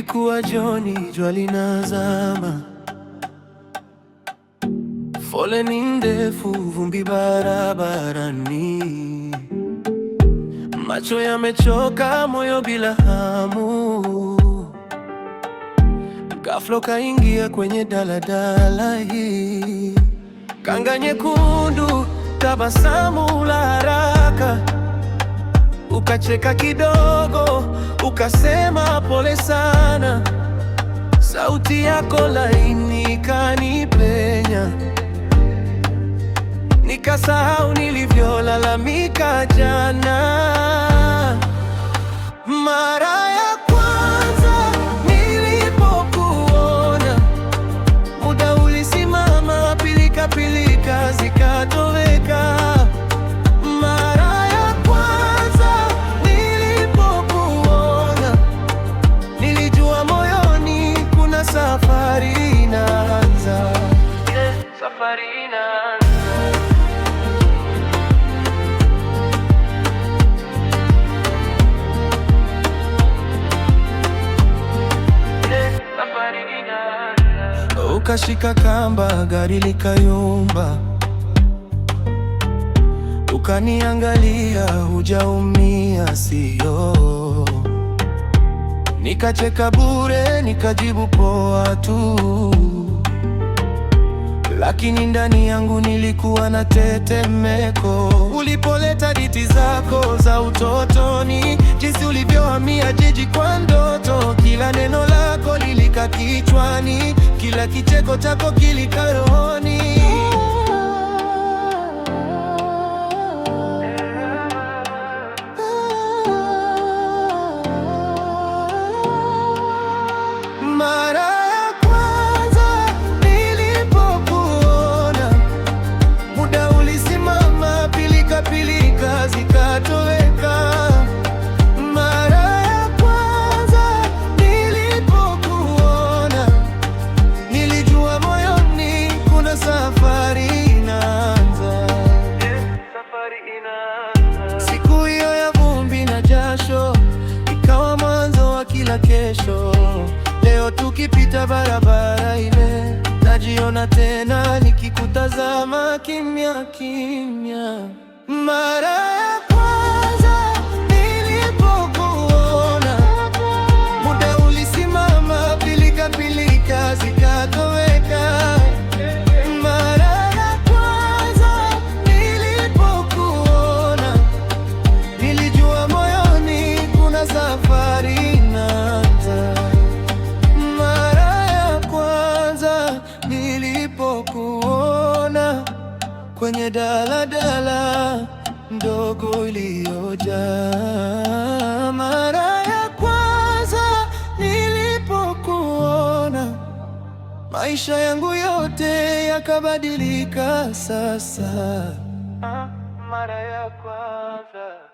Ilikuwa jioni, jua linazama, foleni ndefu, vumbi barabarani, macho yamechoka, moyo bila hamu. Ghafla kaingia kwenye daladala hii, kanga nyekundu, tabasamu la haraka, ukacheka kidogo, ukasema pole sana. Sauti yako laini ikanipenya, nikasahau nilivyolalamika jana. Mara ya kwanza nilipokuona, muda ulisimama, pilika pilika zikatoweka. Mara ya kwanza nilipokuona, nilijua moyoni kuna safari inaanza. Yeah, safari inaanza. Yeah, safari inaanza. Ukashika kamba, gari likayumba, ukaniangalia, hujaumia sio? Nikacheka bure, nikajibu poa tu, lakini ndani yangu nilikuwa na tetemeko. Ulipoleta hadithi zako za utotoni, jinsi ulivyohamia jiji kwa ndoto, kila neno lako lilikaa kichwani, kila kicheko chako kilikaa rohoni. Mara ya kwanza nilipokuona, muda ulisimama, pilika pilika zikatoweka. Mara ya kwanza nilipokuona, nilijua moyoni kuna safari inaanza. Safari inaanza. Siku hiyo ya vumbi na jasho ikawa mwanzo wa kila kesho. Leo tukipita barabara ile, najiona tena nikikutazama kimya kimya. Mara ya kwanza nilipokuona, muda ulisimama, pilika pilika zikatoweka. Mara ya kwanza nilipokuona, nilijua moyoni kuna safari inaanza. Mara ya kwanza nilipokuona kwenye daladala ndogo iliyojaa. Mara ya kwanza nilipokuona, maisha yangu yote yakabadilika sasa. Mara ya kwanza.